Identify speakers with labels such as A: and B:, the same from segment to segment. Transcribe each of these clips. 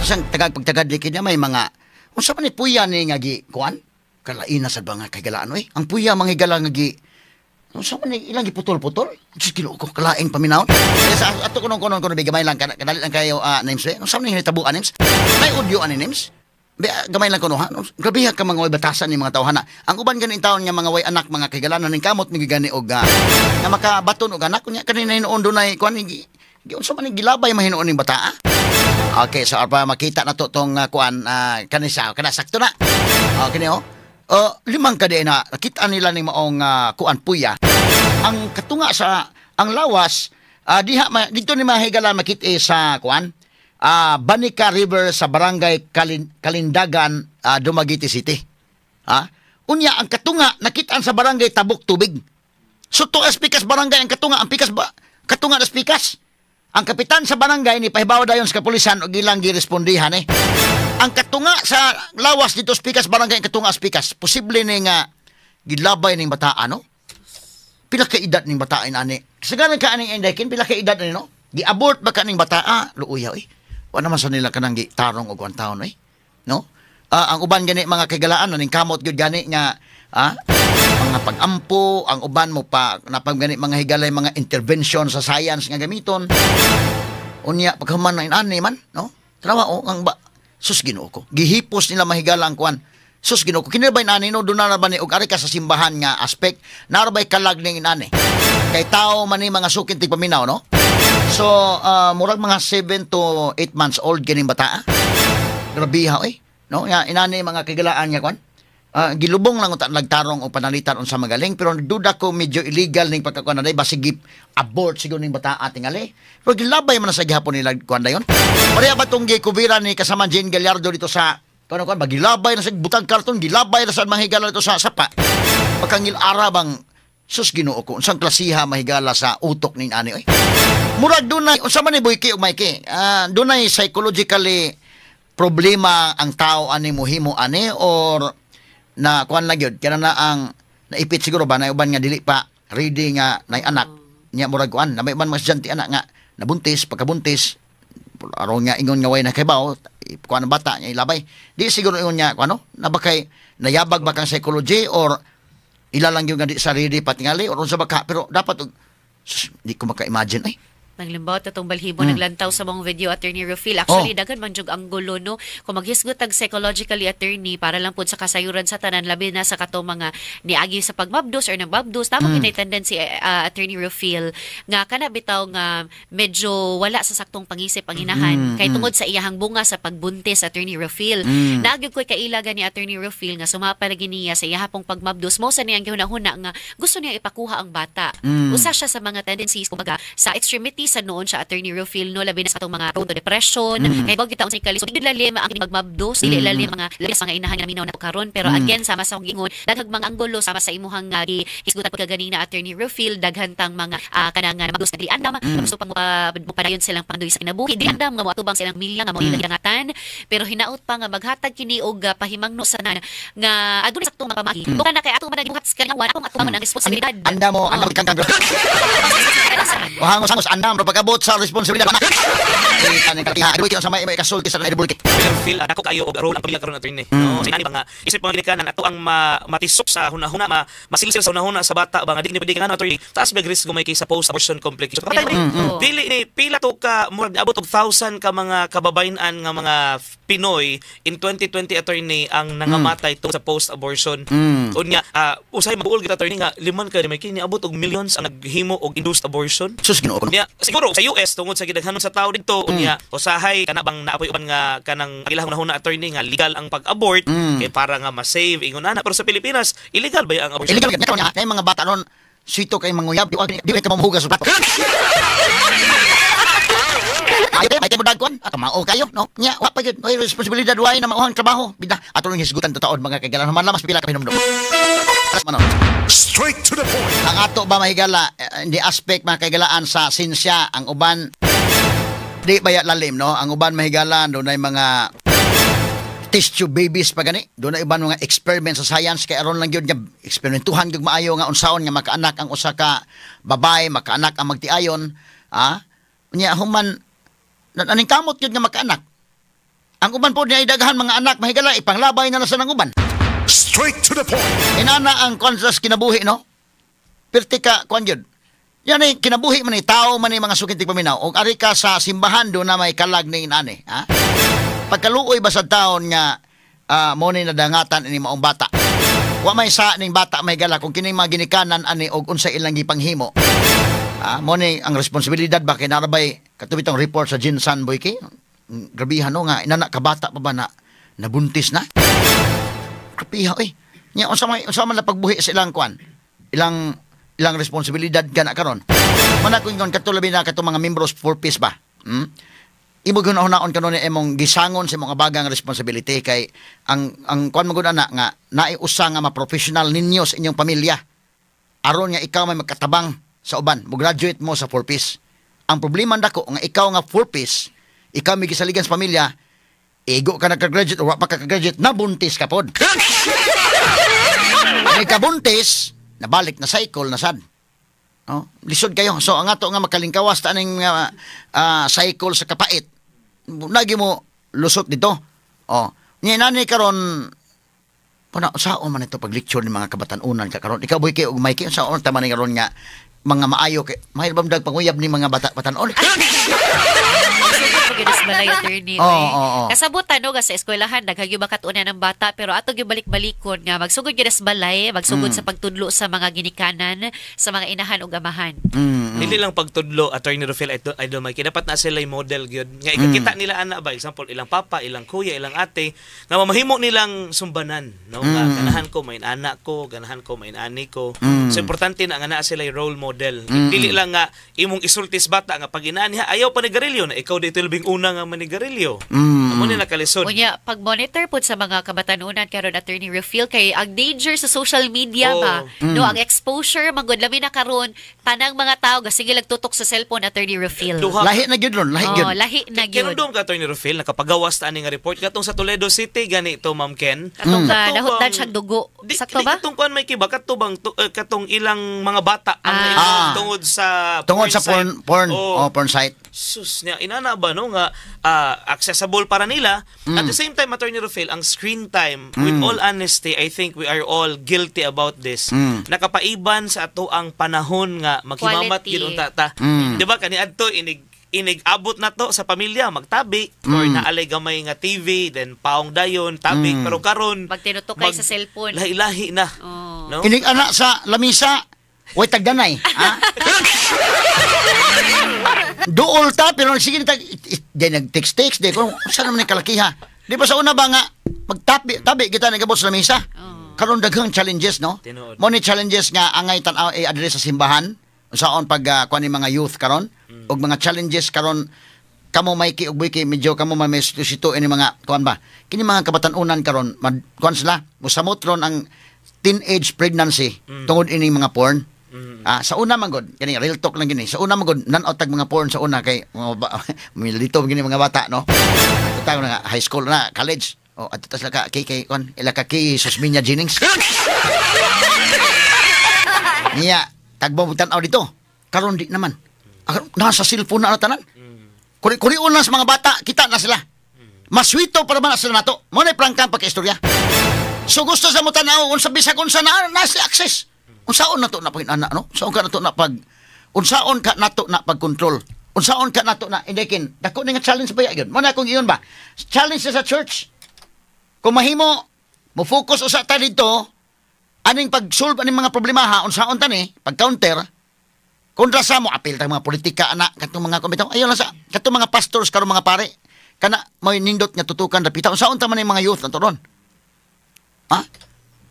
A: Sang tagag pagtagad di kini may mga unsa man ni puya ni nga gi kuan? Kalaina sad ba nga kahigalaan oy? Ang puya mga higala nga gi unsa man ni ilang giputol-putol? Diyos, Ginoo ko, kalaing paminawon. Kaya sa ato kuno kuno kuno gamay lang kadali lang kayo, names eh. Unsa man ni hinitabuan, names? May audio ani, names? Be, gamay lang kuno ha. Grabe ka mga way batasan ni mga tawhana. Ang uban ganin taon nga mga way anak, mga kahigalaan ning kamot mi gani og nga makabaton og anak unya kanina hinuon dunay kuan ni gi unsa man ni gilabay mahinuon ning bata. Okay, so pa makita na to tong kuan kanisa kana sakto na. Okay ni oh. Limang ka na nakita nila ning maong kuan puya. Ang katunga sa ang lawas diha dito ni mahigala makita sa kuan Banica River sa barangay Kalindagan, Dumaguete City. Ha? Unya ang katunga nakitaan sa barangay Tabuk Tubig. So to as pikas barangay ang katunga, ang pikas ba katunga nas pikas. Ang kapitan sa barangay ni pahibaw dayon sa kapulisan og ilang girespondihan eh. Ang katunga sa lawas dito sa pikas barangay, ang katunga sa pikas, posible ni nga gilabay ning bata ano? Pila ka edad ning bata ani? Kasagaran ka aning indekin pila ka edad ani no? Gi-abort ba ka ning bata? Luoya eh. Wa naman sa nila kanang gitarong og kuan taon eh. No? Ang uban gani mga kagalaan ning kamot gyud gani nga mga pag-ampo, ang uban mo pa napag gani mga higalay mga intervention sa science nga gamiton. Unya paghuman na inani man, no? Tanawa oh, ang ba sus, Ginoo ko. Gihipos nila mahigala ang kuan. Sus, Ginoo ko. Kini ba inani no doon na ba ni og ari ka sa simbahan nga aspect, nara bay kalag ning inani. Kay tao man ni mga sukin tigpaminaw, no? So, murag mga 7 to 8 months old kining bata. Grabiha eh. No? Nga inani mga kagalaan nga kuan. Gilubong lang unta nagtarong o panalitan unsa magaling pero duda ko medyo illegal ning pagkakuan na day basig abort siguro ning bata tingali. Pero gilabay man na sa gihapon nila kuan dayon. Pareha ba tong gikubira ni kasama Jane Gallardo dito sa kuan kuan ba gilabay na sa butang karton, gilabay na sa mga dito sa sapa. Pagkangil-ara bang sus, Ginoo ko, unsang klasiha mahigala sa utok ning ani oy. Murag dunay unsa man ni Boyki ug Mikey? Dunay psychologically problema ang tao ani mohimo ani or na kuan lang gyud kana na ang naipit siguro ba na uban nga dili pa ready nga nay anak nya murag kuan na may uban mga estudyante anak nga nabuntis, pagkabuntis aron nga ingon nga way na kaybaw kuan ang bata nga ilabay di siguro ingon nga kuan no na ba kay nayabag ba kang psychology or ila lang gyud nga di sa ready patingali or unsa ba ka pero dapat og sus, di ko maka-imagine ay.
B: Naglimbaw atong balhibo naglantaw sa mong video, Attorney Rufil. Actually, daghan man jug ang gulo no. Kung maghisgot tag psychologically, attorney, para lang pud sa kasayuran sa tanan labi na sa katong mga niagi sa pagmabdos or nagmabdos, tama mm. Tendency Attorney Rufil nga kana bitaw nga medyo wala sa saktong pangisip ang inahan kay tungod sa iyahang bunga sa pagbuntis, Attorney Rufil. Nagyud ko'y kailagan ni Attorney Rufil nga sumapa lagi niya sa iyahapong pagmabdos mo sa niyang gihuna-huna nga gusto niya ipakuha ang bata. Usa siya sa mga tendencies kumbaga sa extremity sa noon siya, Attorney Rufil, no, labi na sa atong mga prone to depression kay bag kita unsay kalisod dili lalim ang pagmabdos, dili lalim mga labi sa mga inahan nga naminaw na karon. Pero again, sama sa akong giingon, daghang mga anggulo sama sa imuhang hisgutan pagka ganina, Attorney Rufil, daghan tang mga kanang mabdos na dili andam gusto pang mopadayon silang pangandoy sa kinabuhi, dili andam nga moatubang silang milya nga mao ilang gidangatan, pero hinaut pa nga maghatag kini og pahimangno sa tanan nga adunay saktong mga pamaagi mm. na kay atong man gibuhat sa kalingawan atong atong ang responsibilidad.
A: Anda mo, anda mo kang kang. O hangos hangos andam pero pag-abot sa responsibilidad. Eh, anong katiha, ay sa may may kasulti sa bulkit.
C: Pero feel dako kayo og role ang pamilya karon, attorney. No, sa inani ba nga isip mga ginikanan ato ang matisok sa hunahuna, masilsil sa hunahuna sa bata ba nga di ni pwede nga attorney, taas ba risk may kay sa post abortion complication. Patay ni. Dili ni pila to ka murag niabot og 1,000 ka mga kababayen-an nga mga Pinoy in 2020, attorney, ang nangamatay tungod sa post abortion. Unya usahay mabuol kita, attorney, nga liman ka ni may kini niabot og millions ang naghimo og induced abortion.
A: Sus, Ginoo ko.
C: Unya siguro sa US tungod sa gidaghanon sa tao didto, unya usahay kana bang naapoy uban nga kanang ilang hunahuna, attorney, nga legal ang pag-abort kay para nga ma-save ingon ana, pero sa Pilipinas illegal ba ang abortion?
A: Illegal gyud niya. Kay mga bata ron sito kay manguyab, di di ka mamuhugas sa plato. Ayo kay may dagkon, kamao kayo, no? Nya, wa pa gyud. Oy, responsibilidad way na mauhang trabaho. Bida, ato ning hisgutan tataod mga kagalan man mas pila ka hinumdum. Mano.
D: Straight to the point.
A: Ang ato ba mahigala in the aspect mga kagalaan sa sinsya, ang uban di ba ya lalim, no? Ang uban mahigala dunay mga test tube babies pa gani. Dunay uban mga experiment sa science kay aron lang gyud nga eksperimentuhan gyud maayo nga unsaon nga makaanak ang usa ka babae, makaanak ang magtiayon, ah. Nya human aning kamot gyud nga makaanak. Ang uban po niya daghan mga anak mahigala ipanglabay na lang sa ng uban.
D: Straight to the point.
A: Inana ang contrast kinabuhi, no? Perti ka kuan gyud. Yan ay kinabuhi man ni tao man ni mga sukintig paminaw. Og ari ka sa simbahan do na may kalag ni inani, ha? Pagkaluoy ba sa taon nga mo ni nadangatan ini maong bata. Wa may sa ning bata may gala kung kining mga ginikanan ani og unsa ilang gipanghimo. Ah, mo ni ang responsibilidad ba kay narabay katubitong report sa Jinsan Boyke. Grabihan no nga inana ka bata pa ba na nabuntis na? Grabiha oy. Nya unsa man na pagbuhi sa ilang kwan? Ilang ilang responsibilidad kana karon. Mana ko ingon kato labi na katong mga membros for peace ba? Hmm? Imo gyud kanon ni imong gisangon sa imong abagang responsibility kay ang kuan man gud ana nga naay usa nga ma-professional ninyo sa inyong pamilya aron nga ikaw may magkatabang sa uban, mo graduate mo sa four piece. Ang problema dako nga ikaw nga four piece, ikaw may gisaligan sa pamilya, igo ka nagka-graduate o wa pa ka graduate, nabuntis ka pod. May kabuntis, nabalik na cycle na sad. No? Lisod kayo. So ang ato nga makalingkawas ta aning cycle sa kapait. Lagi mo lusot dito. Oh. Nya nani karon Kuna sao man ito pag-lecture ni mga kabatanunan ka karon. Ikaw boy kay ug Mikey, unsaon ta man ni karon nga mga maayo kay mahil ba dag panguyab ni mga bata batanon?
B: Sugod gyud sa balay, attorney.
A: Oo,
B: Oy.
A: oo, oo.
B: Kasabutan no nga sa eskwelahan daghang gyud makatunan ng bata pero ato gyud balik-balikon nga magsugod gyud sa balay, magsugod sa pagtudlo sa mga ginikanan, sa mga inahan ug amahan.
C: Dili lang pagtudlo, Attorney Rufil, Idol, Idol Mikey, dapat na sila yung model gyud. Nga ikakita nila ana ba, example, ilang papa, ilang kuya, ilang ate, nga mamahimo nilang sumbanan, no? Nga ganahan ko may anak ko, ganahan ko may ani ko. So importante na nga naa sila yung role model. Dili lang nga imong isulti sa bata nga pag inaani ha, ayaw pa ni garilyo na ikaw dito labing una nga manigarilyo. Amo ni nakalisod.
B: Unya, pag-monitor pud sa mga kabatanunan karon, Attorney Rufil, kay ang danger sa social media ba, no, ang exposure manggod labi na karon tanang mga tao gasige tutok sa cellphone, Attorney Rufil.
C: Duha
A: Lahi na gyud ron, lahi gyud.
B: Oh, lahi na gyud.
C: Kinundom ka, Attorney Rufil, nakapagawas ta ani nga report katong sa Toledo City ganito, Ma'am Ken.
B: Katong ka
C: Kato
B: nahutdan
C: bang-
B: siyang dugo.
C: Di,
B: Sakto
C: di
B: ba?
C: katong kuan may kiba kato bang katong ilang mga bata ang
B: Ah.
C: na-involve tungod sa
A: Tungod sa porn
C: site.
A: porn,
C: Oh.
A: oh, porn site.
C: Sus niya inana ba no nga accessible para nila. At the same time, Attorney Rufil, ang screen time, with all honesty, I think we are all guilty about this. Nakapaiban sa ato ang panahon nga maghimamat
B: Quality.
C: gyud unta ta. Di ba kaniadto inig inig abot na to sa pamilya magtabi or naalay gamay nga TV then paong dayon tabi, pero karon
B: Magtinutukay sa cellphone.
C: Lahi-lahi na.
B: Oh.
C: No?
A: Inig anak sa lamisa, way tagdanay, ha? Duol ta pero sige tag di nag-text-text di ko saan naman ni kalakiha. Di ba sa una ba nga magtabi tabi kita nagabot sa lamisa? Karon daghang challenges, no?
C: Tinuod.
A: Mo ni challenges nga angay tan-aw i-address sa simbahan unsaon pag kuan ni mga youth karon ug mga challenges karon kamo Mikey ug Boyke, medyo kamo mamesito ini mga kuan ba kini mga kabatan-unan karon mad, kuan sila mosamot ron ang teenage pregnancy tungod ini mga porn. Ah, sa una man gud kani real talk lang gini. Sa una man gud nan tag mga porn sa una kay mga milito gini mga bata, no? Tayo na nga, high school na, college. Oh, adto ta sila ka kay kay kuan ila ka kay Susminia Jennings. Niya, tagbo tan-aw dito. Karon di naman. Ah, nasa cellphone na ang tanan. Kuri-kurion lang sa mga bata, kita na sila. Maswito para man na sila nato. Mo na prangkang pagka-istorya. So gusto sa mo tan-aw unsa bisag unsa na na si access. Unsaon na to na pag ana, no? Unsaon ka nato na pag unsaon ka nato na pag-control? Unsaon ka nato na indikin? Dako ni nga challenge ba yun? Mo na akong iyon ba? Challenge na sa church. Kung mahimo mo focus usa ta dito aning pag-solve aning mga problema ha, unsaon ta ni pag-counter kontra sa mo apil ta mga politika ana katong mga komitaw ayo lang sa katong mga pastors karon mga pare kana may nindot nga tutukan dapita unsaon ta man ning mga youth nato ron, ha?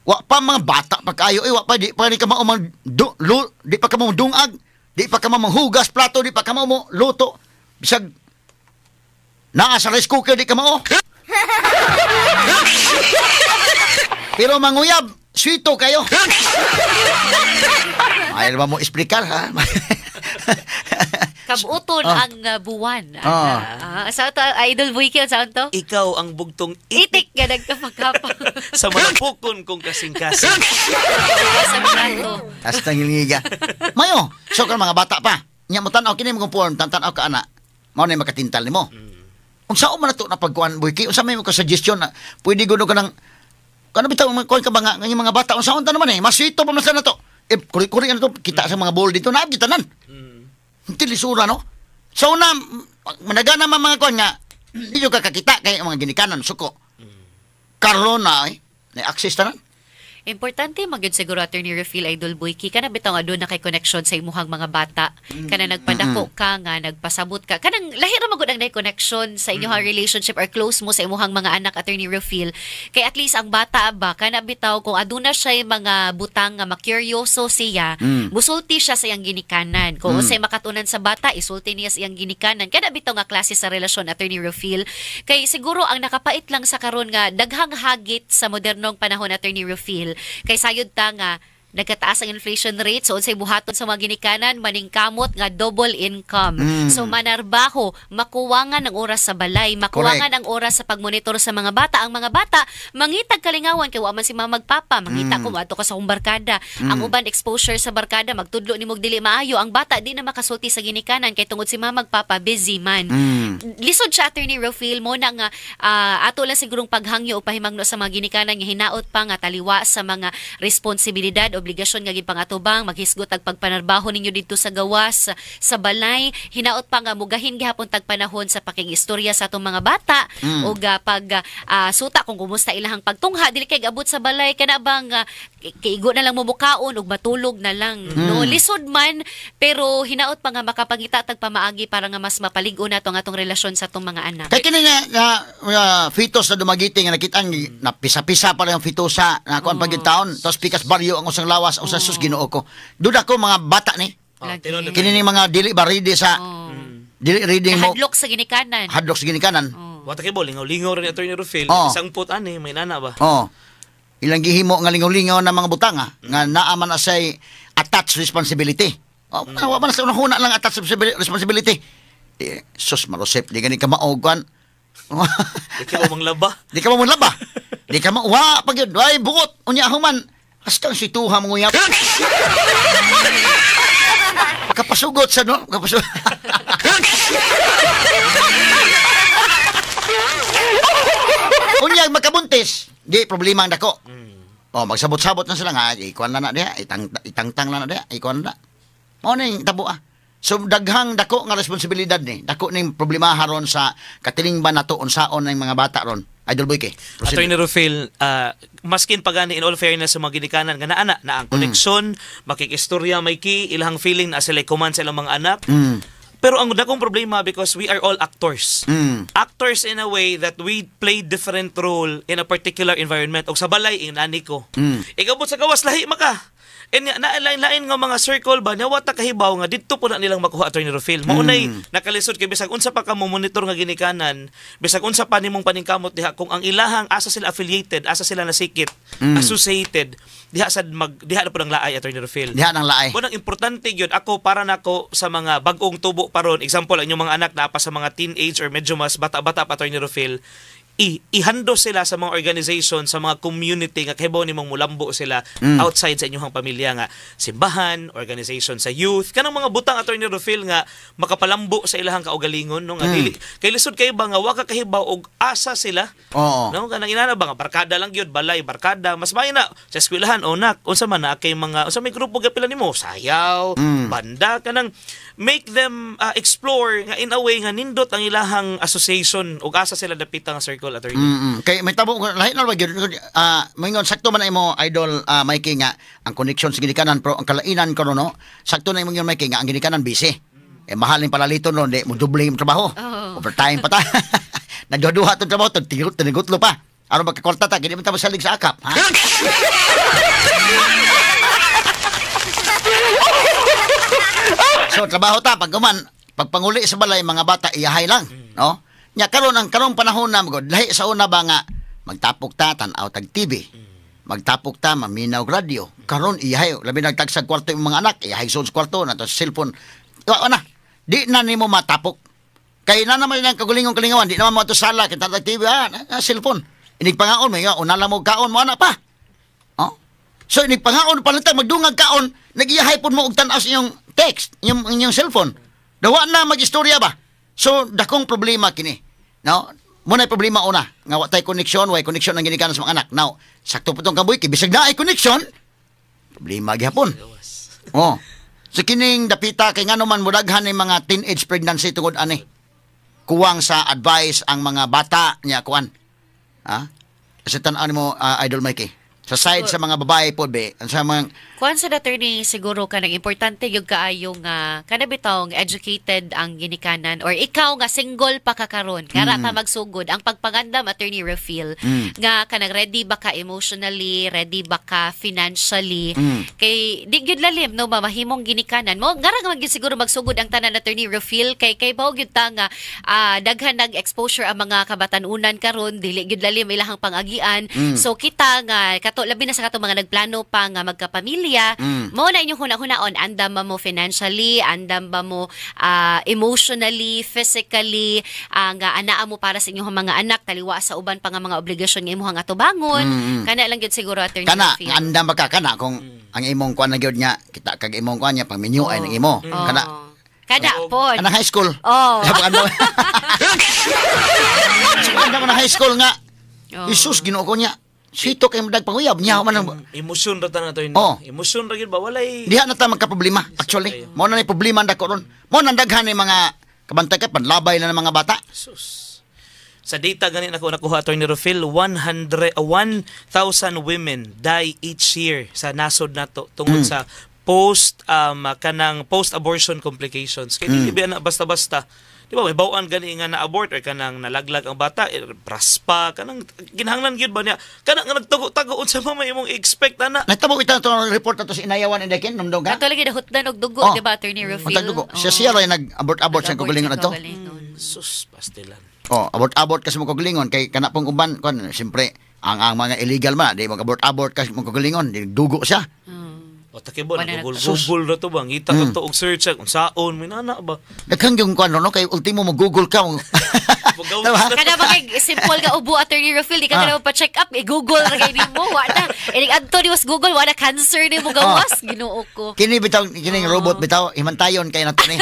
A: Wa pa mga bata pa kayo eh, wa pa di pa ni ka mao mang di pa ka mo dungag, di pa ka mo manghugas plato, di pa ka mo luto bisag naa sa rice cooker di ka mao, pero manguyab swito kayo. Ayaw ba mo explicar, ha?
B: Kabuton
A: Ah.
B: ang buwan.
A: Ah.
B: Ah, sa to, Idol Boyke, saan to?
C: Ikaw ang bugtong itik
B: Itik nga nagkapagkapa.
C: sa malapukon kong kasing-kasing.
B: Sa plato.
A: Hasta ngilngiga. Mayo, so kan mga bata pa. Nya mo tan-aw kini mong porn, tan-tanaw ka ana. Mao na makatintal nimo. Unsa man nato na pagkuan, Boyki? Unsa may ka suggestion na pwede gud ka nang kano bitaw kuan ka ba nga nga yung mga bata unsa unta naman eh masito pa man sa nato. Eh kuri-kuri na to kita sa mga ball dito na tanan. Hindi lisura no. So una managana man mga kuan nga di ka kakita kay ang mga ginikanan suko. Karon na eh na access tanan.
B: Importante magyud siguro, Attorney Rufil, Idol Boyki, kana bitaw nga doon na kay connection sa imuhang mga bata, kana nagpadako ka nga nagpasabot ka, kanang lahi ra magud ang nay connection sa inyong relationship or close mo sa imuhang mga anak, Attorney Rufil, kay at least ang bata ba, kana bitaw kung aduna siya mga butang nga makuryoso siya, musulti siya sa iyang ginikanan. Kung unsay makatunan sa bata, isulti niya sa iyang ginikanan. Kana bitaw nga klase sa relasyon, Attorney Rufil, kay siguro ang nakapait lang sa karon nga daghang hagit sa modernong panahon, Attorney Rufil, kay sayod ta nga nagkataas ang inflation rate, so unsay buhaton sa mga ginikanan? Maningkamot nga double income, so manarbaho, makuwangan ng oras sa balay, makuwangan ang oras sa pagmonitor sa mga bata. Ang mga bata mangitag kalingawan kay wa man si mama magpapa mangita ko adto ka sa akong barkada. Ang uban, exposure sa barkada, magtudlo nimo dili maayo. Ang bata di na makasulti sa ginikanan kay tungod si mama magpapa busy man. Lisod siya, Attorney Rofil. Mo na nga ato lang sigurong paghangyo o pahimangno sa mga ginikanan nga hinaot pa nga taliwa sa mga responsibilidad, obligasyon nga gipangatubang, maghisgot ag pagpanarbaho ninyo didto sa gawas, sa balay, hinaot pa nga mugahin gihapon tag panahon sa pakigistorya sa atong mga bata ug pag suta kung kumusta ilahang pagtungha. Dili kay abot sa balay kana bang kiigo na lang mo mukaon ug matulog na lang, no? Lisod man, pero hinaot pa nga makapangita tag pamaagi para nga mas mapalig-on nato ang atong relasyon sa atong mga anak.
A: Kay kini nga nga fetus na Dumaguete nga nakitaan na pisa-pisa pa lang yung fetus sa nakuan pag taon, tapos pikas baryo ang usang lawas usa. Sus, Ginoo ko. Duda ko mga bata ni.
C: Oh,
B: Lagi.
C: tinuod.
A: Kini ni mga dili ba ready sa dili ready mo
B: Nahadlok sa ginikanan.
A: Hadlok sa ginikanan.
C: Wa ta kay lingaw-lingaw ra ni Attorney Rufil.
A: Oh.
C: Isang put ani may nana ba.
A: Oh. Ilang gihimo nga lingaw-lingaw na mga butang nga naa man na say attached responsibility. Oh, wa man sa unang lang attached responsibility. Di, sus marosep, di gani ka maogan.
C: Di ka manglaba.
A: Di ka mo laba. Di ka ma wa pag yun. Ay buot unya human. Hastang situha mo nguyap. Kapasugot sa no, kapasugot. Unya magkabuntis, di problema ang dako. Oh, magsabot-sabot na sila nga, ikuan na na diha, itang itangtang na na diha, ikuan na. Mao ning tabo ah. So daghang dako nga responsibilidad ni, dako ning problema ron sa katilingban nato unsaon ng mga bata ron. Idol Boy kay.
C: Attorney Rufil, maskin pa gani in all fairness sa mga ginikanan nga naa na, na ang koneksyon, makikistorya may ki ilahang feeling na sila command sa ilang mga anak. Pero ang dakong problema, because we are all actors. Actors in a way that we play different role in a particular environment. Og sa balay, inani ko. Ikabot sa gawas, lahi maka. And nga, naalain-lain nga mga circle ba, nawa ta kahibaw nga didto po na nilang makuha, Attorney Rufil. Mao nay nakalisod kay bisag unsa pa ka mo monitor nga ginikanan, bisag unsa pa nimong paningkamot diha, kung ang ilahang asa sila affiliated, asa sila nasikit, associated, diha sad mag diha na po ang laay, Attorney Rufil.
A: Diha nang laay.
C: Unang importante gyud ako para nako sa mga bag-ong tubo pa ron. Example, ang inyong mga anak na pa sa mga teenage or medyo mas bata-bata pa, Attorney Rufil, ihando sila sa mga organization, sa mga community nga kahibaw nimong mulambo sila outside sa inyong pamilya nga simbahan, organization sa youth, kanang mga butang, Attorney Rufil, nga makapalambo sa ilahang kaugalingon, no, nga dili kay lisod kay ba nga wa ka kahibaw og asa sila. No, kanang inana ba nga barkada lang gyud, balay barkada, mas maayo na sa eskwelahan o nak unsa man na kay mga unsa may grupo gapila nimo, sayaw, banda, kanang make them explore nga in a way nga nindot ang ilahang association ug asa sila dapita nga circle, Attorney.
A: Kay may tabo lahi na ba gyud moingon sakto man na imo, Idol Mikey, nga ang connection sa ginikanan, pero ang kalainan karon no, sakto na imong yun, Mikey, nga ang ginikanan busy. Eh mahal ning palaliton ron, di mo doble yung trabaho. Overtime pa ta. Nagduha-duha tong trabaho, tigot tinigutlo pa. Aron magkakwarta ta, kini man ta masalig sa akap, ha? So trabaho ta pag kuman, pagpanguli sa balay mga bata iyahay lang, no? Nya karon ang karong panahon na magod lahi sa una ba nga magtapok ta tan-aw tag TV. Magtapok ta maminaw og radyo. Karon iyahay labi nagtagsag kwarto yung mga anak, iyahay sa kwarto na to sa cellphone. Wa na. Di na nimo matapok. Kay na naman ang kagulingong kalingawan, di naman mo ato sala kita tag TV ah, na, cellphone. Inig pangaon mo nga una lang mo kaon mo ana pa. Oh? So inig pangaon pa lang ta magdungag kaon, nagiyahay pud mo og tan-aw sa inyong text, inyong cellphone. Dawa na magistorya ba? So dakong problema kini. No? Mao na problema una nga wa tay connection, way connection ang ginikanan sa mga anak. Now, sakto po tong kabuhi kay bisag naay connection, problema gihapon. Oh. So kining dapita kay ngano man modaghan ni mga teenage pregnancy tungod ani. Kuwang sa advice ang mga bata niya kuan. Ha? Sa tan-aw nimo, Idol Mikey. Sa side sa mga babae po be, ang sa mga
B: Kuan sa attorney, siguro kanang importante yung kaayo nga kana bitawng educated ang ginikanan or ikaw nga single pa ka karon kara ka magsugod ang pagpangandam, Attorney Rufil, nga kanang ready ba ka emotionally, ready ba ka financially, kay di gyud lalim no ba mahimong ginikanan mo ngara nga gyud siguro magsugod ang tanan, Attorney Rufil, kay bao gyud ta nga daghan nag exposure ang mga kabatan-unan karon, dili gyud lalim ilahang pangagian. So kita nga kato labi na sa kato mga nagplano pa nga magkapamilya, mo na inyong huna-hunaon, andam ba mo financially, andam ba mo emotionally, physically, nga anaa mo para sa inyong mga anak taliwa sa uban pa nga mga obligasyon nga imong atubangon. Kana lang gyud siguro, Attorney
A: Kana
B: Rufil.
A: Nga andam ba ka kana kung ang imong kuan na gyud nga kita kag imong kuan niya pangminyo ay ng imo. Kana
B: Kada pod.
A: Kanang high school. Ano? Andam na high school nga. Jesus, Ginoo ko niya. Sito kay madag panguyab niya man ang
C: Emosyon ra tanan, attorney.
A: Oh.
C: Emosyon ra gyud ba walay
A: Diha na ta magka-problema actually. Mao na ni problema ang dako ron. Mao na daghan ni mga kabantay ka panlabay na ng mga bata.
C: Sus. Sa data gani nako nakuha, Attorney Rufil, 100 1,000 women die each year sa nasod nato tungod sa post kanang post abortion complications. Kay dili ba na basta-basta. Di ba may bawaan gani nga na-abort or kanang nalaglag ang bata, eh, raspa, kanang ginhanglan gyud ba niya? Kana nga nagtago-tago unsa man may imong expect ana?
A: Nahitabo ito itong report na to sa Inayawan Indekin, numdong ka?
B: Kato lagi nahutdan og dugo,
A: Oh.
B: di ba, Attorney Rufil?
A: Matag dugo. Siya siya rin nag-abort-abort sa kagalingon ato.
C: Sus, pastilan.
A: Oh, abort-abort kasi mo kagalingon kay kana pong uban kon siyempre ang mga illegal man di mag-abort-abort kasi mo kagalingon, di dugo siya.
C: O takibo,
B: Wala na-
C: nag-google Google ra to ba? Ngita ka to og search kung saon may nana ba?
A: Daghang yung kuan no kay ultimo mo Google ka.
C: Magaw-
A: Tama?
B: Kada ba kay simple nga ubo, Attorney Rufil, di ka na pa-check up, i-Google ra kay nimo, wa na. Inig adto ni was Google, wa na cancer nimo gawas, Ginoo ko.
A: Kini bitaw kining robot bitaw himantayon kay nato ni.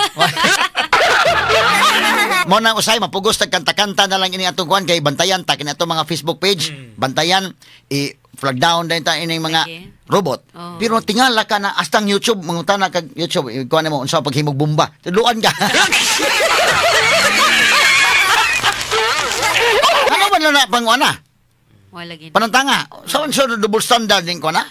A: Mo na usay mapugos tag kanta-kanta na lang ini atong kuan kay bantayan ta kini atong mga Facebook page, bantayan i flag down din ta ining mga
B: Sige.
A: robot.
B: Oo.
A: Pero tingala ka na hasta ang YouTube mangutana kag YouTube kuan mo unsa paghimog bomba. Tudluan ka. Ano ba na pang ana?
B: Wala gid.
A: Panantanga. So so double standard din ko na.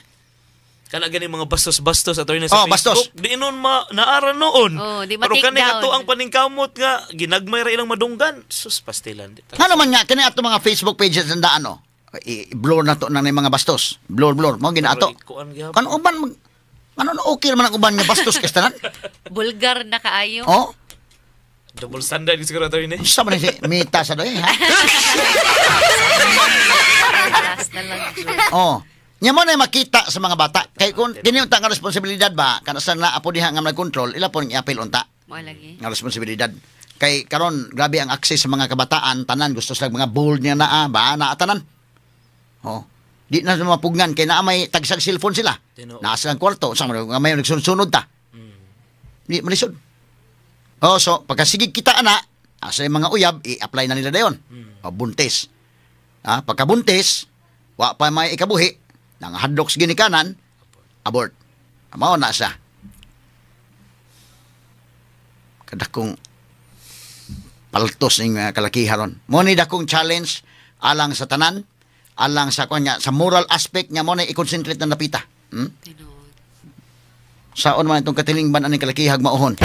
C: Kana gani mga bastos-bastos, attorney, sa
A: Oh, bastos.
C: Facebook. Di noon ma naara noon.
B: Oh, di
C: Pero
B: ma-take
C: kani
B: down.
C: ato ang paningkamot nga ginagmay ra ilang madunggan. Sus, pastilan. Di ta-
A: Ngano man nga kini ato mga Facebook pages tandaan no. I-blur na to na ng mga bastos. Blur blur mo gina ato.
C: Pero ikuan gihapon.
A: Kan uban ano na okay man ang uban nga bastos kay tanan.
B: Bulgar na kaayo.
A: Oh,
C: Double standard siguro, attorney.
A: sa man si Mita sa doy ha.
B: Last na lang. Jud.
A: Oh. Nya mo na makita sa mga bata kay kung kini unta nga responsibilidad ba kana sa naa po diha nga nag-control ila po i-appeal unta
B: Wala lagi.
A: nga responsibilidad. Kay karon grabe ang access sa mga kabataan tanan gusto sila mga bold niya naa ba naa tanan. Oh. Di na sila mapugnan kay naa may tagsag cellphone sila.
C: Tinuod.
A: Naa silang kwarto sa mga may nagsunod ta. Di malisod. Oh, so pagkasigig kita ana, asa yung mga uyab i-apply na nila dayon. O, buntis. Ah, pagkabuntis, wa pa may ikabuhi, nang hadlok sa ginikanan, abort. Mao na siya. Kadakong paltos ning mga kalakiha ron. Mo ni dakong challenge alang sa tanan, alang sa kuan nga sa moral aspect nga mo na i-concentrate na napita.
B: Tinuod.
A: Saon man itong katilingban aning kalakihag mauhon.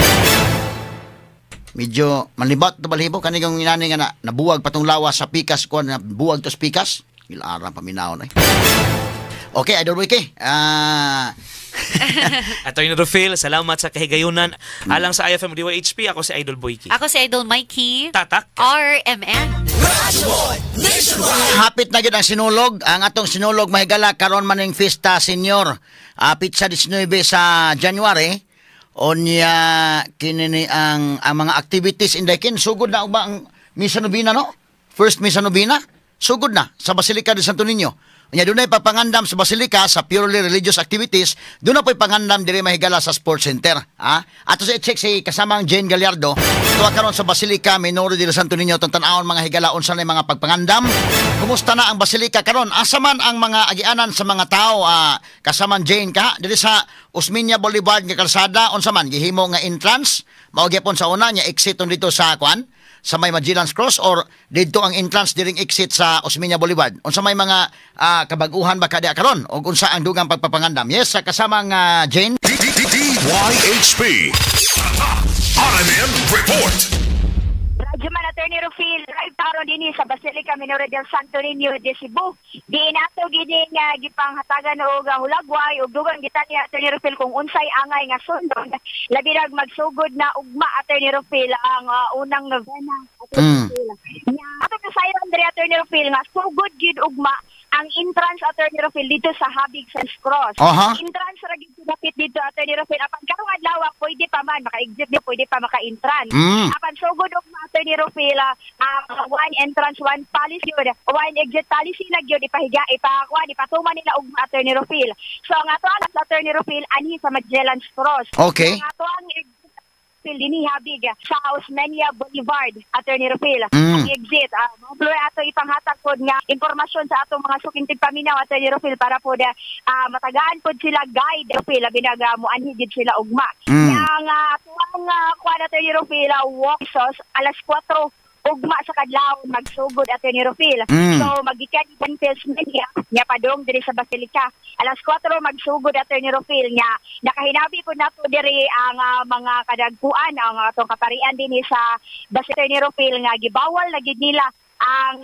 A: Medyo manlibat to balhibo kani kung inani nga na, nabuwag patong lawas sa pikas kuan na buwag to sa pikas. Gilaran paminawon ay. Okay, Idol Wiki. Ah,
C: Attorney Rufil, salamat sa kahigayunan. Alang sa IFM DYHP, ako si Idol Boyki.
B: Ako si Idol Mikey.
C: Tatak.
B: RMN.
A: Hapit na gyud ang Sinulog. Ang atong Sinulog mahigala karon man ning Fiesta Senior. Pitsa 19 sa January. Onya kini ni ang mga activities inday kin sugod na ba ang Misa Novena no? First Misa Novena sugod na sa Basilica de Santo Niño. Unya dunay pagpangandam sa Basilica sa purely religious activities, doon na po'y pangandam diri mahigala sa Sports Center. Ha? Ato sa i-check si kasamang Jane Gallardo. Tuwa karon sa Basilica Minore del Santo Niño atong tan-awon mga higala unsa na mga pagpangandam. Kumusta na ang Basilica karon? Asa man ang mga agianan sa mga tao, kasamang Jane ka diri sa Osmeña Boulevard nga kalsada, unsa man gihimo nga entrance? Mao gyapon sa una nya exit dito sa kuan sa may Magellan's Cross or didto ang entrance diring exit sa Osmeña Boulevard? Unsa may mga kabag-uhan ba kada karon og unsa ang dugang pagpapangandam? Yes, sa kasamang Jane.
D: DYHP. RMN Report.
E: Radyo man, Attorney Rufil, live karon dinhi sa Basilica Minore del Santo Niño de Cebu. Diin ato gini nga gipanghatagan og hulagway ug dugang gitan ni Attorney Rufil kung unsay angay nga sundon. Labi nag magsugod na ugma, Attorney Rufil, ang unang novena, Attorney Rufil. Nya ato kasayon diri, Attorney Rufil, nga sugod gid ugma ang entrance, Attorney Rufil, dito sa Habig sa Cross. Entrance ra gid dapit dito, Attorney Rufil. Apan karong adlaw pwede pa man maka-exit di pwede pa maka-entrance. Apan sugod ugma, Attorney Rufil, one entrance one policy yun, one exit policy na gyud ipahiga ipakuan ipatuman nila ugma, Attorney Rufil. So ang ato ang Attorney Rufil anhi sa Magellan's Cross.
A: Okay.
E: Ang ato ang exit dinhi habig sa Osmeña Boulevard, Attorney Rufil. Ang exit, uh, ato ipanghatag pod nga impormasyon sa atong mga suking tigpaminaw, Attorney Rufil, para pod matagaan pod sila guide, Rufil, labi na muanhi gid sila ugma. Ang atuang kuan, Attorney Rufil, walk sos alas 4 ugma sa kadlawon magsugod, Attorney Rufil. So magikan Osmeña nya padong diri sa Basilica. Alas 4 magsugod, Attorney Rufil, nya nakahinabi po nato diri ang mga kadagkuan ang atong kaparian dinhi sa Basilica, Attorney Rufil, nga gibawal na gid nila ang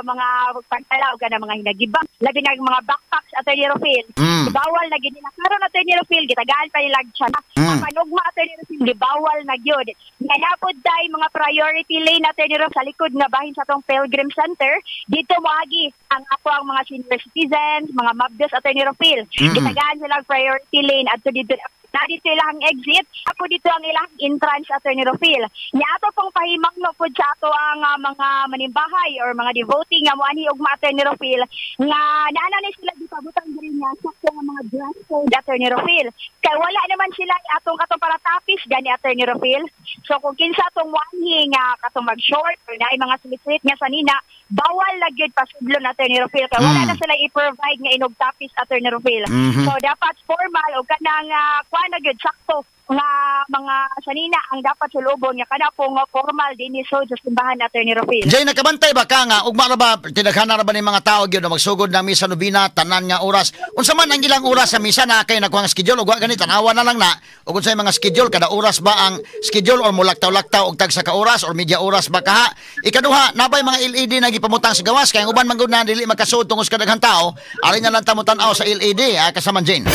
E: mga pantala o kanang mga hinagibang, labi na ang mga backpacks, Attorney Rufil. Gibawal na gid nila karon, Attorney Rufil, gitagaan pa nila siya. Apan ugma, Attorney Rufil, gibawal na gyud. Nga napod tay mga priority lane, Attorney Rufil, sa likod nga bahin sa atong Pilgrim Center. Dito moagi ang ato ang mga senior citizens, mga mabdos, Attorney Rufil. Gitagaan sila og priority lane adto dito na dito ilang exit, apo dito ang ilang entrance, Attorney Rufil. Nya ato pong pahimangno pod sa ato ang mga manimbahay or mga devotee nga moanhi ugma, Attorney Rufil, nga naana ni sila gipabutang diri nga sakto nga mga dress code, Attorney Rufil. Kay wala naman sila atong katong para tapis gani, Attorney Rufil. So kung kinsa atong moanhi nga katong mag-short or naay mga slit nga sanina, bawal na gyud pasudlon, Attorney Rufil, kay wala na sila i-provide nga inog tapis, Attorney Rufil. So dapat formal o kanang kuan na gyud sakto nga mga sanina ang dapat sulubon nga kana pong formal dinhi sa simbahan, Attorney Rufil.
A: Jay, nakabantay ba ka nga ugma ra ba tinaghan ra ba ni mga tao gyud na magsugod na misa nobina tanan nga oras? Unsa man ang ilang oras sa misa na kay nakuha ang schedule ug wa gani tan-awa na lang na ug unsay mga schedule, kada oras ba ang schedule or mulaktaw-laktaw og tagsa ka oras or media oras ba kaha? Ikaduha, nabay mga LED na gipamutang sa gawas kay ang uban man gud na dili makasud tungod sa kadaghan tao, ari na lang ta mo tan-aw sa LED, ha, kasaman Jane.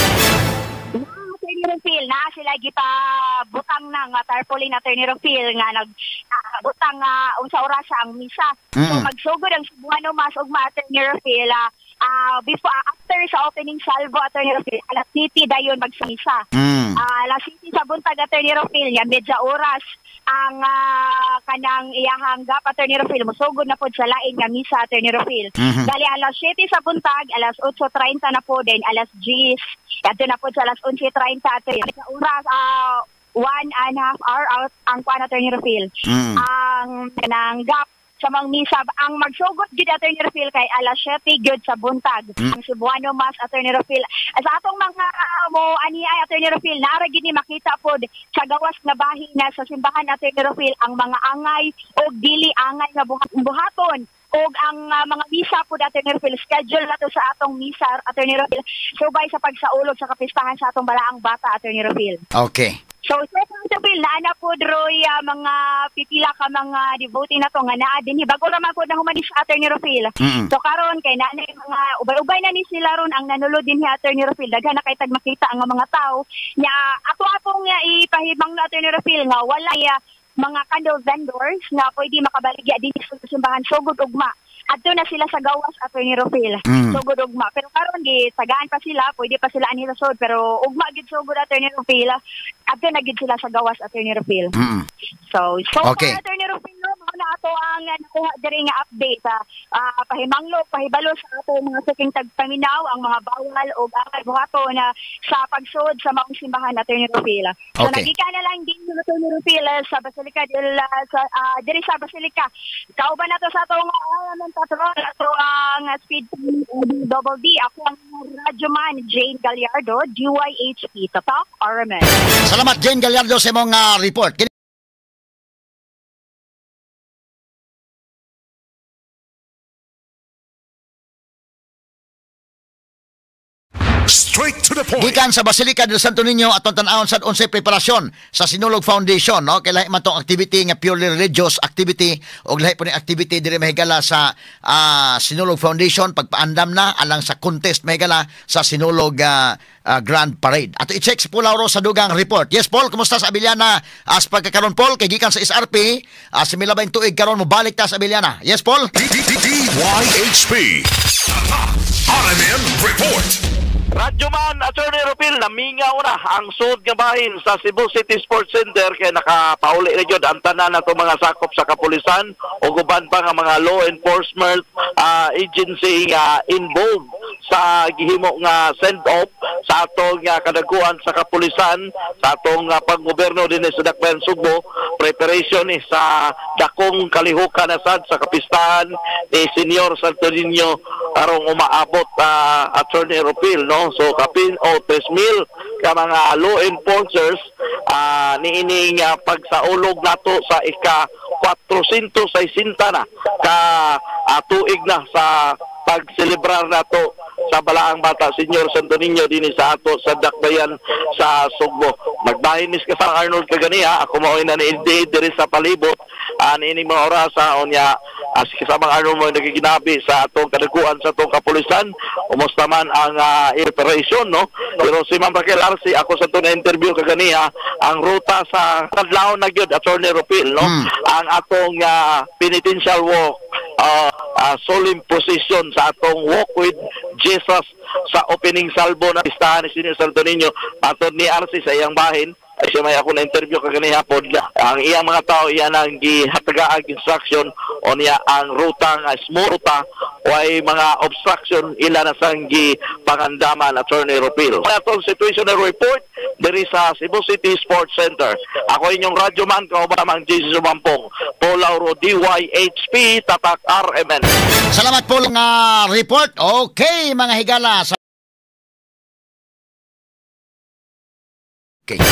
E: Attorney Rufil, na sila gipa butang na nga tarpaulin, Attorney Rufil, nga nag butang nga unsa oras ang misa. So magsugod ang Cebuano Mass ugma, Attorney Rufil, before after sa opening salvo, Attorney Rufil, alas 7 dayon magsamisa. Alas 7 sa buntag, Attorney Rufil, nya medya oras ang kanang iyahang gap, Attorney Rufil, musugod na pod sa lain nga misa, Attorney Rufil. Dali alas 7 sa buntag, alas 8:30 na po din, alas 10. Adto na po sa alas 11:30, Attorney. Sa oras 1.5 hour out ang kuan, Attorney Rufil. Ang kanang gap sa mga misa, ang magsugod gid, Attorney Rufil, kay alas 7 gyud sa buntag. Ang Cebuano Mass, Attorney Rufil. Sa atong mga mo ani ay, Attorney Rufil, naara gid ni makita pod sa gawas nga bahin na sa simbahan, Attorney Rufil, ang mga angay o dili angay nga buhaton og ang mga misa po, Attorney Rufil, schedule na to sa atong misa, Attorney Rufil, subay sa pagsaulog sa kapistahan sa atong balaang bata, Attorney Rufil. So, so far, Rufil, naa na po droy mga pipila ka mga devotee na to nga naa dinhi. Bago raman po na human sa, Attorney Rufil. So karon kay naa na yung mga ubay-ubay na ni sila ron ang nanulod dinhi, Attorney Rufil. Daghan na kay tag makita ang mga tao. Nya ato apong ipahibang na, Attorney Rufil, nga wala mga candle vendors nga pwede makabaligya dinhi sa simbahan sugod ugma. Adto na sila sa gawas, Attorney Rufil. Sugod ugma. Pero karon gi tagaan pa sila, pwede pa sila anhi sa sud, pero ugma gid sugod, Attorney Rufil. Adto na gid sila sa gawas, Attorney Rufil. So, so far, Attorney Rufil, no, mao na ato ang nakuha diri nga update. Pahimanglo, pahibalo sa ato mga suking tagpaminaw ang mga bawal o angay buhaton na sa pagsud sa maong simbahan, Attorney Rufil. So nagika na lang din Attorney Rufil sa Basilica del sa diri sa Basilica. Kauban nato sa atong RMN Patrol, ato ang Speed Double D. Ako ang radyoman Jane Gallardo, DYHP Tatak RMN.
A: Salamat Jane Gallardo sa imong report.
D: Straight to the point.
A: Gikan sa Basilica del Santo Niño atong tan-awon sad unsay preparasyon sa Sinulog Foundation, no? Kay lahi man tong activity nga purely religious activity og lahi po ni activity diri mahigala sa Sinulog Foundation, pagpaandam na alang sa contest mahigala sa Sinulog Grand Parade. Ato i-check si Paul Lauro sa dugang report. Yes Paul, kumusta sa Abellana as pagkakaron Paul? Kay gikan sa SRP, sa milabang tuig karon mobalik ta sa Abellana. Yes Paul.
D: DYHP RMN Report.
F: Radyoman, Attorney Rufil, namingaw na ang sud nga bahin sa Cebu City Sports Center kay nakapauli na gyud ang tanan nato mga sakop sa kapulisan o uban pa nga mga law enforcement agency nga involved sa gihimo nga send-off sa atong kadaguan sa kapulisan sa atong panggoberno dinhi sa Dakbayan Sugbo. Preparation ni sa dakong kalihukan na sad sa kapistahan ni Senyor Santo Niño karong umaabot, Attorney Rufil, no? So kapin o 3,000 ka mga law enforcers niining pagsaulog nato sa ika 460 na ka tuig na sa pagselebrar nato sa Balaang Bata Senyor Santo Niño dinhi sa ato sa Dakbayan sa Sugbo. Magbahin mis ka sa Arnold kaganiha, ako maoy na ni diri sa palibot niining mga orasa unya as kasamang Arnold mo nagiginabi sa atong kadaguan sa atong kapulisan. Umusta man ang preparation, no? Pero si Ma'am Raquel Arce, ako sa itong na-interview kaganiha, ang ruta sa kadlawon na gyud, Attorney Rufil, no? Ang atong penitential walk, solemn procession sa atong walk with Jesus sa opening salvo na pistahan ni Senyor Santo Niño. Atod ni Arce sa iyang bahin, ay siya may ako na interview kaganiha pod, ang iyang mga tao iyan ang gihatagaang instruction o niya ang ruta nga smooth ruta o ay mga obstruction ila na sang gipangandaman, Attorney Rufil. Atong situational report diri sa Cebu City Sports Center. Ako inyong radyoman kauban ang Jesus Sumampong, Paul Lauro, DYHP Tatak RMN.
A: Salamat po nga report. Okay mga higala. Okay.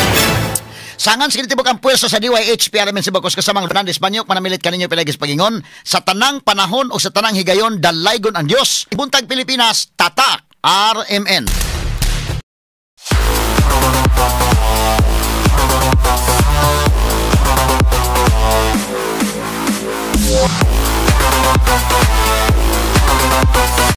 A: Sangan sa kinitibok ang pwesto sa DYHP RMN Cebu kasamang Fernandez Banyok, manamilit kaninyo pilagis pagingon sa tanang panahon o sa tanang higayon dalaygon ang Dios. Buntag Pilipinas, Tatak RMN.